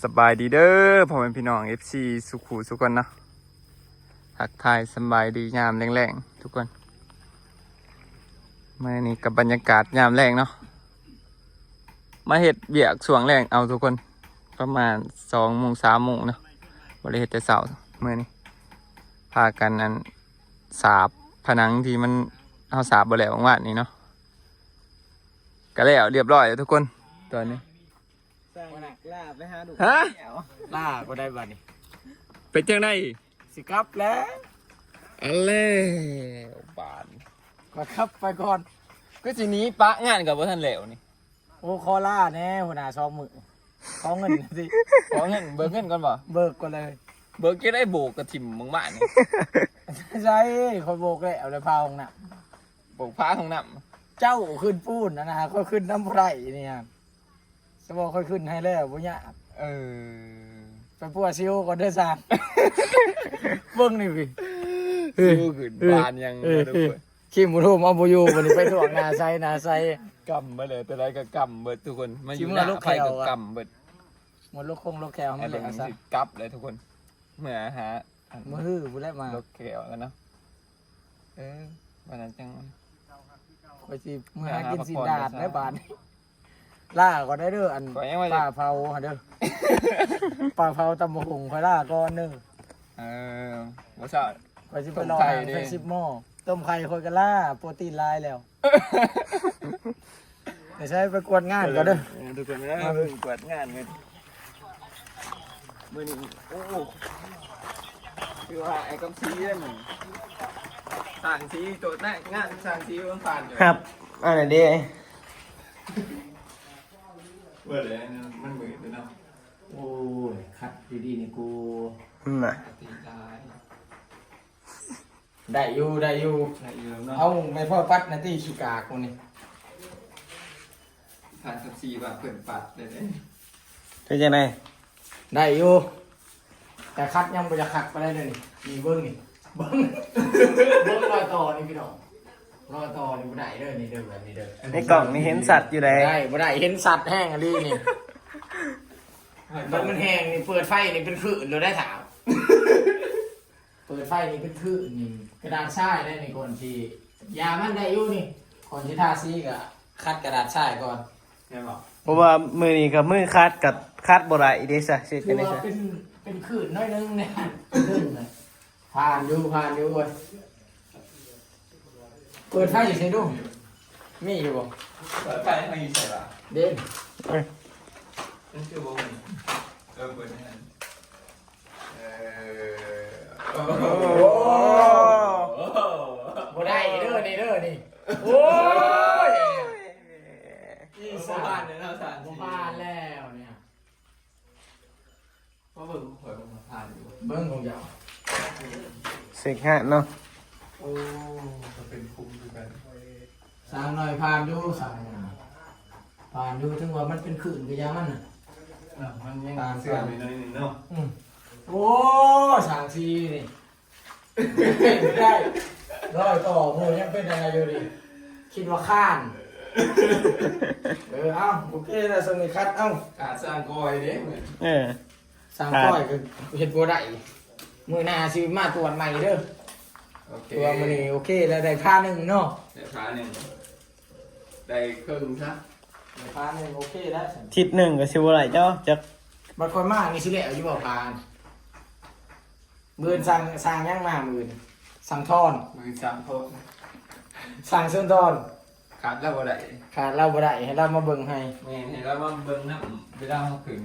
ສະບາຍດີເດີພໍ່ແມ່ພີ່ນ້ອງ ເອັຟຊີ ສູ່ຄູ່ສູ່ຄົນເນາະ. ທັກທາຍສະບາຍດີຍາມແລງໆທຸກຄົນ. ມື້ນີ້ກັບບັນຍາກາດຍາມແລງເນາະ ມາເຮັດວຽກຊ່ວງແລງເອົາທຸກຄົນ ປະມານສອງໂມງ ສາມໂມງເນາະ. ບໍ່ໄດ້ເຮັດແຕ່ເຊົ້າມື້ນີ້ ພາກັນອັນ ສາບຜະໜັງທີ່ມັນ ເຮົາສາບບໍ່ແລ້ວວານນີ້ເນາະ. ກະແລ້ວລຽບຮ້ອຍແລ້ວທຸກຄົນ ຕອນນີ້. ສັ່ງລາໄປຫາລູກ ຮະ? ລາກໍໄດ້ບາດນີ້. ເປັນຈັ່ງໃດ? ຊິກັບແລ້ວ. ອັນແລ້ວບາດ ກໍກັບໄປກ່ອນ. ຄືຊິໜີປະງານກໍບໍ່ທັນແລ້ວນີ້. ໂອ້ ຂໍລາແດ່ຫົວໜ້າສອງມື້ ຂໍເງິນຊິ ຂໍເງິນ ເບີກເງິນກ່ອນບໍ່? ເບີກກ່ອນເລີຍ. ເບີກຈັ່ງໃດ? ໂບກກະຖິ້ມບາງບ້ານນີ້. ໃຊ່ ຂ້ອຍໂບກແລ້ວ ແລ້ວພາຫ້ອງນ້ຳ ໂບກພາຫ້ອງນ້ຳ. ເຈົ້າຂຶ້ນປູນຫັ້ນນະ ຂ້ອຍຂຶ້ນນຳບໍ່ໄດ້ນີ້. ສະບອກຂ້ອຍຂຶ້ນໃຫ້ແລ້ວ ບໍ່ຍາກ. ເອີ ໄປປົວຊິວກ່ອນເດີຊ່າງ. ເບິ່ງນີ້ພີ່ ຊິວຂຶ້ນບານຫຍັງ ເອີ ເອີ ເອີ ເອີ ເອີ ຄິງບຸນໂຮມເອົາບໍ່ຢູ່ ບັດນີ້ໄປທວງໜ້າໃສ ໜ້າໃສ ກຳເບິດເລີຍ. ຕົວໃດກໍກຳເບິດທຸກຄົນ ມາຢູ່ໜ້າໃຜກໍກຳເບິດ. ໝົດໂລກຄົງໂລກແຄວ ມັນເລີຍອາສາ ກັບເລີຍທຸກຄົນ. ເມື່ອຫາ ມື້ຮືພຸ້ນແຫຼະມາ ໂລກແຄວກັນເນາະ. ເອີ ບາດນັ້ນຈັ່ງ ຂ້ອຍຊິເມືອຫາກິນຊີ້ນດາດແລ້ວບາດນີ້. ລາກ່ອນໄດ້ເດີ ອັນ ຂ້ອຍຍັງວ່າ ປາເຜົາຫັ້ນເດີ ປາເຜົາຕຳບັກຫຸ່ງ ຂ້ອຍລາກ່ອນເດີ. ເອີ ບໍ່ຊາ ຂ້ອຍຊິໄປລໍຫາໄຂ່ສິບໝໍ້ ຕົ້ມໄຂ່ຂ້ອຍກໍລາ ໂປຣຕີນຫຼາຍແລ້ວ. ໄປໃສ ໄປກວດງານກ່ອນເດີ ເອີ ທຸກຄົນເອີຍ ມາເບິ່ງກວດງານເລີຍ. ມື້ນີ້ ໂອ້ ຄືວ່າໄອ້ກຳສີເດ້ນີ້ ຊ່າງສີໂຕະແນະ ງານຊ່າງສີມັນຜ່ານຢູ່ ຄັບ ອັນນັ້ນເດ້ ເບິ່ງແລ້ວມັນມືດເນາະ. ໂອ້ຍ ຄັດດີໆນີ້ກູ ນັ້ນນະ ໄດ້ຢູ່ ໄດ້ຢູ່ ໄດ້ຢູ່ເນາະ. ເອົາໄມ້ພອຍປັດໜ້າຕິ ຂີ້ກາກມື້ນີ້ ຜ່ານກັບສີວ່າເພິ່ນປັດໄດ້ເດ້. ເປັນຈັ່ງໃດ? ໄດ້ຢູ່ ແຕ່ຄັດຍັງບໍ່ຢາກຄັກປານໃດເດ້ນີ້. ນີ້ເບິ່ງນີ້ ເບິ່ງ ເບິ່ງຮອຍຕໍ່ນີ້ພີ່ນ້ອງ ຮອຍຕໍ່ນີ້ບໍ່ໄດ້ເດີ ນີ້ເດີ ແບບນີ້ເດີ. ໃນກ້ອງນີ້ເຫັນຊັດຢູ່ໃດ໋ ບໍ່ໄດ້ ບໍ່ໄດ້ ເຫັນຊັດແຮງອີ່ຫຼີນີ້. ມັນ ມັນແຮງນີ້ ເປີດໄຟນີ້ເປັນຄື້ນໂລດໄດ໋ທ້າວ. ເປີດໄຟນີ້ເປັນຄື້ນນີ້ ກະດາດຊາຍໄດ໋ນີ້ ກ່ອນຊິ ຢາມັນໄດ້ຢູ່ນີ້ ກ່ອນຊິທາສີກະຂັດກະດາດຊາຍກ່ອນ ແມ່ນບໍ່? ເພາະວ່າມື້ນີ້ກໍມືຂັດ ກໍຂັດບໍ່ໄດ້ເດ້ຊະ ຊິເຮັດຈັ່ງໃດຊະ? ເປັນ ເປັນຄື້ນໜ້ອຍໜຶ່ງນີ້ ເປັນຄື້ນນະ. ຜ່ານຢູ່ ຜ່ານຢູ່ເວີຍ. ເປີດໄຟໃສ່ດູ ມີຢູ່ບໍ່? ເປີດໄຟໃຫ້ໃສ່ລະເດ້. ເອີ ມັນຄືບໍ່ມີ ເອີ ເປີດໃຫ້. ເອີ ໂອ້ ບໍ່ໄດ້ເດີນີ້ເດີນີ້. ໂອ້ຍ ອີສານ ບໍ່ຜ່ານແລ້ວເນາະ ບໍ່ຜ່ານແລ້ວນີ້. ມາເບິ່ງຂອງຂ້ອຍ ເບິ່ງມັນຜ່ານຢູ່ ເບິ່ງຂອງເຈົ້າ ເຊັກຮາດເນາະ. ໂອ້ ກໍເປັນຄຸ້ມຄືກັນ ຊ່າງໜ້ອຍຜ່ານຢູ່ ຊ່າງໜ້ອຍຜ່ານຢູ່ ເຖິງວ່າມັນເປັນຄື້ນກໍຢ່າມັນນະ ມັນຍັງເຊື່ອມໜ້ອຍໜຶ່ງເນາະ. ອື ໂອ້ ຊ່າງສີນີ້ ໄດ້ ໄດ້ ຮອຍຕໍ່ໝູ່ຍັງເປັນອັນນັ້ນຢູ່ນີ້ ຄິດວ່າຄ້ານ. ເອີ ເອົາ ໂອເຄແລ້ວ ສ່ຳນີ້ຄັດເອົາ ຂາດຊ່າງກ້ອຍເດ້. ເອີ ຊ່າງກ້ອຍກໍເຮັດບໍ່ໄດ້ ມື້ໜ້າຊິມາກວດໃໝ່ເດີ. ໂອເຄ ຕົວະມື້ນີ້ໂອເຄແລ້ວ ໄດ້ພາໜຶ່ງເນາະ ໄດ້ພາໜຶ່ງ ໄດ້ເຄິ່ງຊະ ໄດ້ພາໜຶ່ງ ໂອເຄແລ້ວ ທິດໜຶ່ງກໍຊິບໍ່ໄດ້ເຈົ້າຈັກ. ບັດຂ້ອຍມານີ້ຊິແລ້ວຢູ່ບໍ່ພາ? ມື້ອື່ນຊ່າງ ຊ່າງຫຍັງມາມື້ອື່ນ? ຊ່າງທອນ ມື້ອື່ນຊ່າງທອນ ຊ່າງເຊີນທອນ. ຂາດລາວບໍ່ໄດ້ ຂາດລາວບໍ່ໄດ້ ໃຫ້ລາວມາເບິ່ງໃຫ້. ແມ່ນ ໃຫ້ລາວມາເບິ່ງນຳ ເວລາເຮົາຂຶ້ນ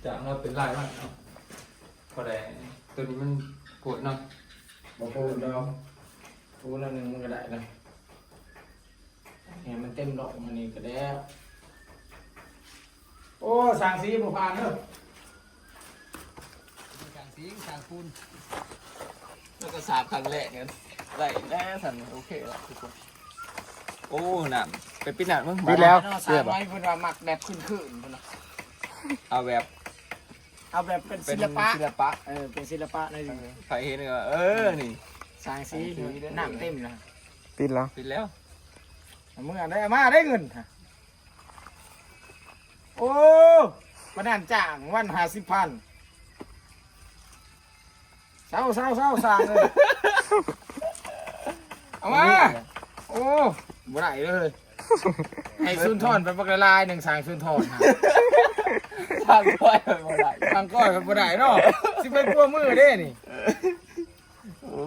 ຈ້າງລາວເປັນລາຍວັນເນາະ. ພໍໄດ້ ໂຕນີ້ມັນໂພດເນາະ ບໍ່ໂພດດອກ ໂພດໜ້ອຍໜຶ່ງມັນກໍໄດ້ລະ. ໃຫ້ມັນເຕັມດອກ ອັນນີ້ກໍແລ້ວ. ໂອ້ ຊ່າງສີບໍ່ຜ່ານເດີ ຊ່າງສີ ຊ່າງປູນ ແລ້ວກໍສາບຄັ້ງແລກນັ້ນ ໄດ້ແລ້ວຊັ້ນ ໂອເຄລະທຸກຄົນ. ໂອ້ ນ້ຳ ໄປປິດນ້ຳເບິ່ງ ປິດແລ້ວ ເນາະ. ຊ່າງໄວ້ເພິ່ນວ່າມັກແບບຄືນໆ ເພິ່ນວ່າ ເອົາແບບ ເອົາແບບເປັນ ເປັນສິລະປະ ສິລະປະ ເອີ ເປັນສິລະປະໜ້ອຍໜຶ່ງ. ໃຜເຫັນກໍ ເອີ ນີ້ ຊ່າງສີ ຊ່າງສີເດີ ນ້ຳເຕັມນະ. ປິດແລ້ວ ປິດແລ້ວ ເອົາມືໄດ້ ມາໄດ້ເງິນ. ໂອ້ ໄປ ອັນນັ້ນຈ້າງວັນຫ້າສິບພັນ. ເຊົາໆໆ ສ້າງເອີຍ ເອົາມາ. ໂອ້ ບໍ່ໄດ້ເລີຍ ໃຫ້ສຸນທອນໄປບັກຫຼາຍໆໜຶ່ງ ສ້າງສຸນທອນ ສ້າງກ້ອຍໄປບໍ່ໄດ້ ສ້າງກ້ອຍໄປບໍ່ໄດ້ເນາະ ຊິໄປປົວມືເດ້ນີ້. ໂອ້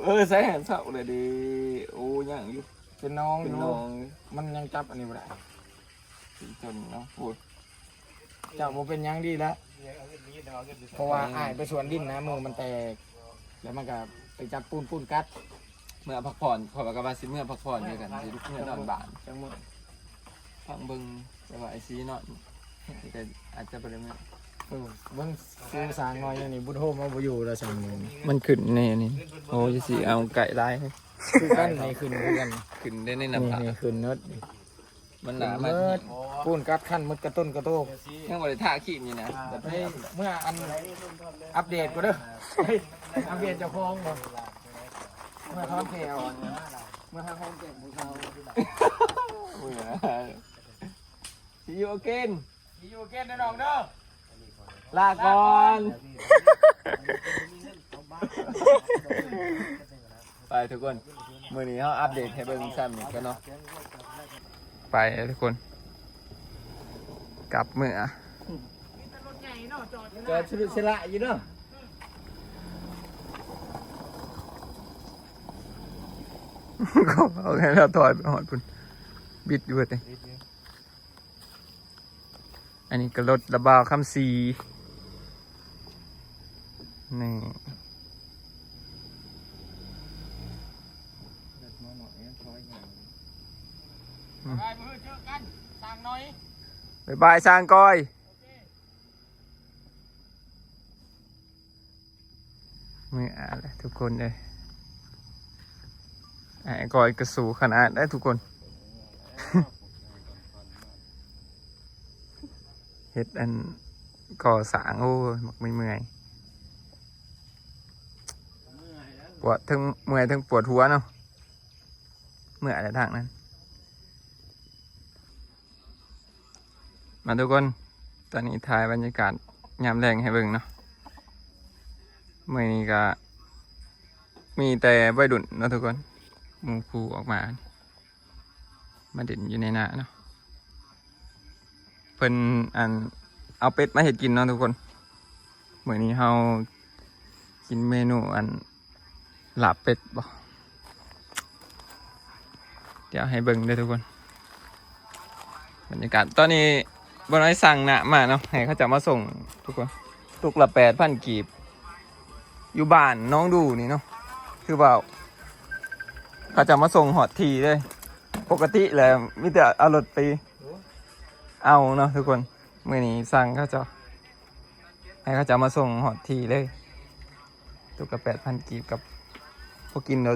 ເອີ ໃສ່ຫັ້ນເຊົາເລີຍເດ້. ໂອ້ ຍັງຢູ່ ເປັນໜອງຢູ່ ເປັນໜອງ ມັນຍັງຈັບອັນນີ້ບໍ່ໄດ້ ເປັນຕົ້ນເນາະ. ໂອ້ຍ ເຈົ້າບໍ່ເປັນຫຍັງ ດີແລ້ວ ເພາະວ່າອ້າຍໄປສວນດິນນະ ມືມັນແຕກ ແລ້ວມັນກໍໄປຈັບປູນ ປູນກັດ. ເມືອພັກຜ່ອນ ຂ້ອຍວ່າກໍວ່າຊິເມືອພັກຜ່ອນຄືກັນ ຊິລຸກເມືອນອນບ້ານ ຈັກມື້ ຟັງເບິ່ງ ແຕ່ວ່າໄອ້ສີນອນ ກໍອາດຈະບໍ່ໄດ້ເມືອ. ເອີ ເບິ່ງ ຊິສ້າງນ້ອຍຢູ່ນີ້ ບຸດໂຮມເອົາບໍ່ຢູ່ແລ້ວ ຊ່າງນີ້ ມັນຂຶ້ນແນ່ນີ້. ໂອ້ຍ ຊິເອົາໄກຫຼາຍ ຄືກັນ ນີ້ຂຶ້ນຄືກັນ ຂຶ້ນໄດ້ໃນໜ້າຜາກ ນີ້ຂຶ້ນເນີດ ມັນໜາ ມັນ ເມີດ ປູນກັດຄັນໝົດກະຕົ້ນກະໂຕ ຍັງບໍ່ໄດ້ທາຄຣີມຢູ່ນະ. ເອີ ເມື່ອອັນອັບເດດກ່ອນເດີ ອັບເດດເຈົ້າຂອງກ່ອນ ເມື່ອທອນແຂວ ເມື່ອທານຂອງແກ່ງຂອງເຂົາ. ເມື່ອ See you again See you again ເດີນ້ອງເດີ ລາກ່ອນ. ໄປທຸກຄົນ ມື້ນີ້ເຮົາອັບເດດໃຫ້ເບິ່ງຊ່ຳນີ້ກ່ອນເນາະ. ໄປທຸກຄົນ ກັບເມືອ ຈອດສະລຸດສະຫຼະຢູ່ເນາະ. ເອົາໃຫ້ລາວຖອຍໄປຮອດພຸ້ນ ບິດຢູ່ເບິດເດ. ອັນນີ້ກໍລົດລະບ່າວຄຳສີ ນີ້ ບາຍບາຍ ຊ່າງກ້ອຍ ມື້ອາແຫຼະທຸກຄົນເອີຍ. ອ້າຍກ້ອຍກໍສູ້ຂະໜາດເດ້ທຸກຄົນ ເຮັດອັນກໍ່ສ້າງ ໂອ້ຍ ມັກເມື່ອຍ ປວດ ເທິງເມື່ອຍເທິງປວດຫົວເນາະ ເມື່ອຍແຫຼະທາງນັ້ນ. ມາທຸກຄົນ ຕອນນີ້ຖ່າຍບັນຍາກາດຍາມແລງໃຫ້ເບິ່ງເນາະ. ມື້ນີ້ກະມີແຕ່ໄວລຸ້ນເນາະທຸກຄົນ ໝູ່ຄູ່ອອກມາ ມາຫຼິ້ນຢູ່ໃນນາເນາະ. ເພິ່ນ ອັນ ເອົາເປັດມາເຮັດກິນເນາະທຸກຄົນ. ມື້ນີ້ເຮົາກິນເມນູ ອັນ ລາບເປັດບໍ? ດຽວໃຫ້ເບິ່ງເດີທຸກຄົນ ບັນຍາກາດ. ຕອນນີ້ບ່າວນ້ອຍສັ່ງນ້ຳມາເນາະ ໃຫ້ເຂົາເຈົ້າມາສົ່ງທຸກຄົນ ຕຸກລະແປດພັນກີບ ຢູ່ບ້ານໜອງດູນີ້ເນາະ. ຄືວ່າເຂົາເຈົ້າມາສົ່ງຮອດທີ່ເລີຍ ປົກກະຕິແລ້ວມີແຕ່ເອົາລົດໄປເອົາເນາະທຸກຄົນ. ມື້ນີ້ສັ່ງເຂົາເຈົ້າ ໃຫ້ເຂົາເຈົ້າມາສົ່ງຮອດທີ່ເລີຍ ຕຸກລະແປດພັນກີບ ກັບພໍກິນແລ້ວ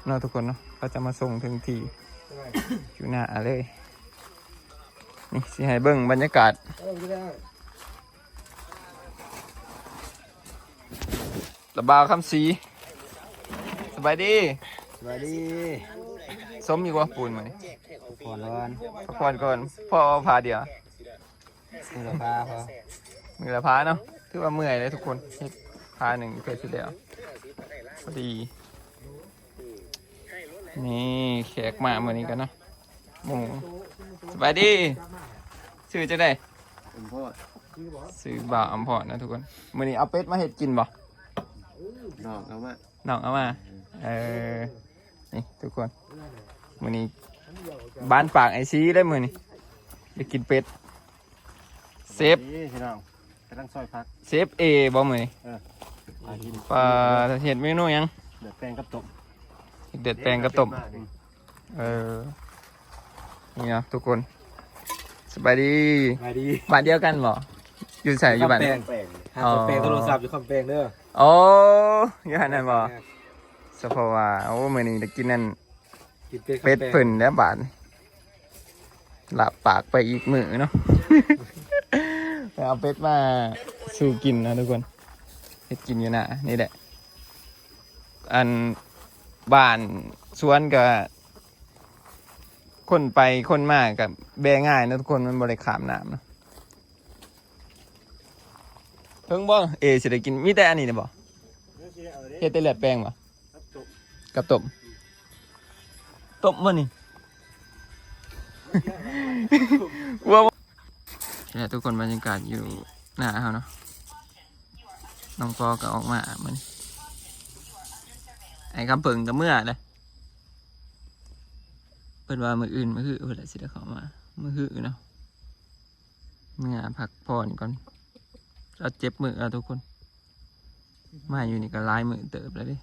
ເນາະທຸກຄົນເນາະ. ເຂົາເຈົ້າມາສົ່ງເຖິງທີ່ຢູ່ໜ້າເລີຍ. ນີ້ ຊິໃຫ້ເບິ່ງບັນຍາກາດ ລະບ່າວຄຳສີ ສະບາຍດີ ສະບາຍດີ. ສົມຢູ່ບໍ່ປູນມື້ນີ້? ພັກຜ່ອນກ່ອນ ພັກຜ່ອນກ່ອນ ພໍເອົາຜ້າດຽວ ມື້ລະຜ້າພໍ ມື້ລະຜ້າເນາະ. ຖືວ່າເມື່ອຍເລີຍທຸກຄົນ ເຮັດຜ້າໜຶ່ງເພື່ອຊິແລ້ວພໍດີ. ນີ້ແຂກມາມື້ນີ້ກັນເນາະ ໝູ່. ສະບາຍດີ ຊື່ຈັ່ງໃດ? ອຳພອນ ຊື່ບ່າວອຳພອນນະທຸກຄົນ. ມື້ນີ້ເອົາເປັດມາເຮັດກິນບໍ່? ນ້ອງເອົາມາ ນ້ອງເອົາມາ. ເອີ ນີ້ທຸກຄົນ ມື້ນີ້ບ້ານປາກໄອຊີເດ້ມື້ນີ້ ໄດ້ກິນເປັດ. ເຊຟ ນີ້ພີ່ນ້ອງ ກຳລັງຊອຍຜັກ ເຊຟເອບໍ່ມື້ນີ້? ເອີ ປາ ເຮັດເມນູຫຍັງ? ເດືອດແປງກັບຕົ້ມ ເດືອດແປງກັບຕົ້ມ. ເອີ ນີ້ເນາະທຸກຄົນ ສະບາຍດີ ສະບາຍດີ. ບ້ານດຽວກັນບໍ່? ຢູ່ໃສ? ຢູ່ບ້ານ ຄຳແປງ ຮ້ານຄຳແປງ ໂທລະສັບຢູ່ຄຳແປງເດີ. ໂອ້ ຢູ່ຫັ້ນແມ່ນບໍ່? ສະເພາະວ່າ ໂອ້ ມື້ນີ້ໄດ້ກິນອັນ ກິນເປັດ ເປັດເພິ່ນແລ້ວບາດນີ້ ລາບປາກໄປອີກມື້ເນາະ. ໄປເອົາເປັດມາສູ່ກິນເນາະທຸກຄົນ ເຮັດກິນຢູ່ໜ້ານີ້ແຫຼະ. ອັນ ບ້ານສວນກະ ຄົນໄປຄົນມາກະແບງ່າຍເນາະທຸກຄົນ ມັນບໍ່ໄດ້ຂ້າມນ້ຳເນາະ. ເຖິງບໍ່ ເອ ຊິໄດ້ກິນ ມີແຕ່ອັນນີ້ນະບໍ່? ເຮັດແຕ່ເລືອດແປງບໍ່? ກັບຕົ້ມ ຕົ້ມບໍ່ນີ້? ວ່າ ນີ້ແຫຼະທຸກຄົນ ບັນຍາກາດຢູ່ໜ້າເຮົາເນາະ ນ້ອງປໍກໍອອກມາມື້ນີ້ ໄອ້ຄຳເຜິ້ງກໍເມືອແຫຼະ ເພິ່ນວ່າມື້ອື່ນ ມື້ຮືເພິ່ນລະຊິໄດ້ເຂົ້າມາ ມື້ຮືເນາະ ເມືອພັກຜ່ອນກ່ອນ ລາວເຈັບມືແລ້ວທຸກຄົນ ມາຢູ່ນີ້ກໍຫຼາຍມື້ເຕີບແລ້ວເດ້.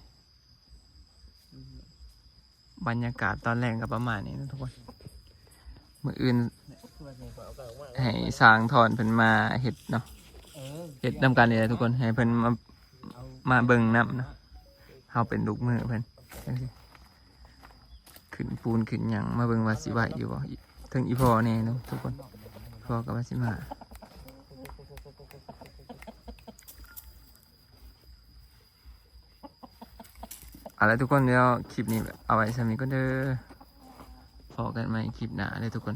ບັນຍາກາດຕອນແລງກໍປະມານນີ້ນະທຸກຄົນ ມື້ອື່ນໃຫ້ຊ່າງທອນເພິ່ນມາເຮັດເນາະ ເຮັດນຳກັນນີ້ແຫຼະທຸກຄົນ ໃຫ້ເພິ່ນມາ ມາເບິ່ງນຳເນາະ ເຮົາເປັນລູກມືເພິ່ນ ຂຶ້ນປູນຂຶ້ນຫຍັງ ມາເບິ່ງວ່າຊິໄຫວຢູ່ບໍ່ ເຖິງອີ່ພໍ່ແດ່ເນາະທຸກຄົນ ພໍ່ກໍວ່າຊິມາ ເອົາລະທຸກຄົນ ດຽວຄລິບນີ້ເອົາໄວ້ຊ່ຳນີ້ກ່ອນເດີ ພໍ້ກັນໃໝ່ຄລິບໜ້າເດີທຸກຄົນ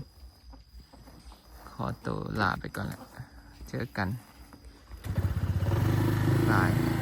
ຂໍໂຕລາໄປກ່ອນລະ ເຈີກັນ ບາຍ.